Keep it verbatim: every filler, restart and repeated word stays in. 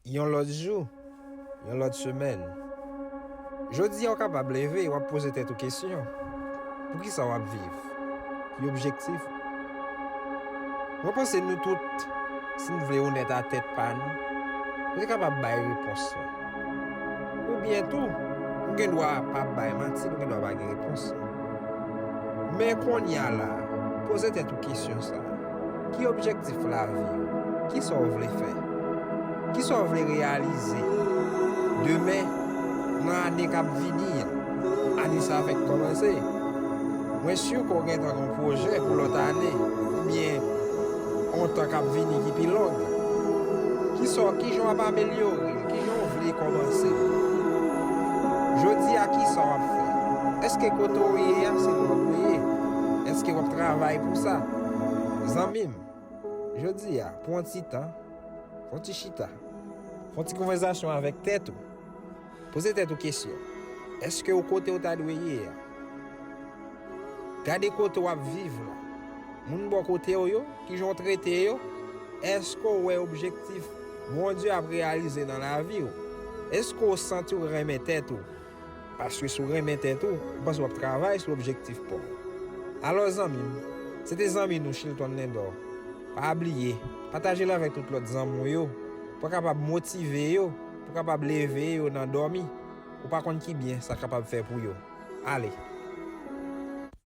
Yon lòt jou, yon lòt semèn. Jodi a w kapab leve, w ap poze tèt ou kesyon. Poukisa w ap viv? Ki objektif ou? Mwen panse nou tout, si n vle onèt a tèt pa nou, nou te kapab bay repons lan. Oubyen tou, nou gen dwa pa bay manti, nou gen dwa pa gen repons lan. Men kounye a la, poze tèt ou kesyon sa a. Ki objektif lavi w? Kisa w vle fè? Kisa w vle reyalize demen, nan ane k ap vini an? Ane sa a fèk kòmanse. Mwen si ke w gentan gen yon pwojè pou lòt ane, oubyen yon tan k ap vini ki pi long. Kisa w, kijan w ap amelyore l? Kijan w vle kòmanse l? Jodi a, kisa w ap fè? Èske kote w ye a, se la w dwe ye? Èske w ap travay pou sa? Zanmi m, jodi a, pran yon ti tan, fè yon ti chita, fè yon ti konvèsasyon avèk tèt ou. Poze tèt ou kesyon. Èske w kote w ta dwe ye a? Gade kote w ap viv la. Moun bò kote w yo, kijan w trete yo? Èske w wè objektif Bondye ap reyalize nan lavi w? Èske w santi w renmen tèt ou? Paske si w renmen tèt ou, m panse w ap travay sou objektif pa w. Alò zanmi m, se te zanmi nou Chilton Lindor. Pa bliye, pataje l avèk tout lòt zanmi w yo, pou w kapab motive yo, pou w kapab leve yo nan dòmi. Ou pa konn ki byen sa kapab fè pou yo. Ale,